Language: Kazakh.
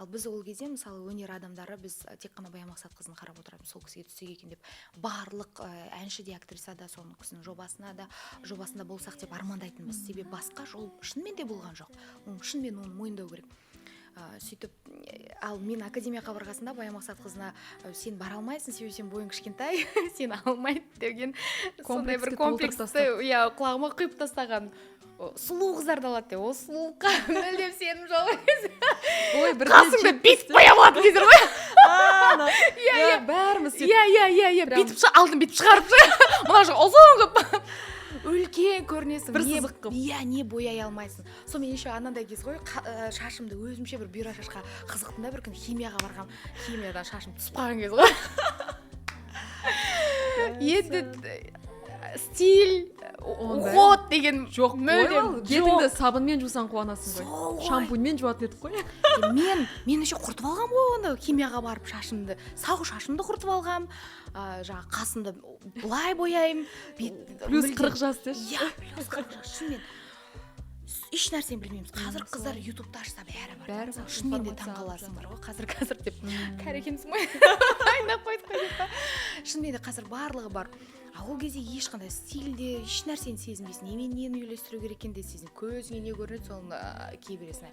Ал біз ол кезде, мысалы, өнер адамдары, біз тек қана Баян Мақсатқызын қарап отыратынбыз, сол кісіге түссек екен деп. Барлық әнші де, актриса да соның кісінің жобасына да, жобасында болсақ деп армандайтынбыз, себебі басқа жол шынымен де болған жоқ. Оны шынымен, оны мойындау керек. Сөйтіп, ал мен академия қабырғасында Баян Мақсатқызына «Сен бара алмайсың, себебі сен бойың кішкентай, сені алмайды» деген сондай бір Комплексті толтырып комплексті тастады. Иә, құлағыма құйып тастаған. Сұлу қыздарды алады деп, ол сұлулыққа мүлдем сенім жоқ. Ой, бір Қасыңды бүйтіп бояп алатын кездер ғой. Иә, иә, бәріміз сөйтіп. Иә, Прям. бүйтіп алдын бүйтіп шығарып, мына жақ ұзын қылып, үлкен көрінесің. Бір сызық қылып. Иә, не бояй алмайсың. Сонымен еще анандай кез ғой, шашымды өзімше бір бұйра шашқа қызықтым да, бір күні химияға барғанмын, химиядан шашым түсіп қалған кез ғой. Енді стиль, Оның бәрі уход деген жоқ қой. Мүлдем Ол бетіңді сабынмен жусаң, қуанасың ғой. Сол ғой. Шампуньмен жуатын едік қой. Мен еще құртып алғанмын ғой оны. Химияға барып, шашымды, сау шашымды құртып алғанмын, жаңағы қасымды былай бояймын, бет Плюс мүлдем- 40 жас деші. Иә, плюс 40 жас. Шынымен еш нәрсені білмейміз. Қазір қыздар Ютубты ашса, бәрі бар. Бәрі Мысалы, бар, шынымен де информация таң алып қаласың жатыр. бар ғой, қазір, қазір деп, кәрі екенсің ғой, айнап қойдық қой деп па. Шынымен де қазір барлығы бар, а ол кезде ешқандай стильде еш нәрсені сезінбейсің, немен нені үйлестіру керек екенін де сезін, көзіңе не көрінеді, соны кие бересің.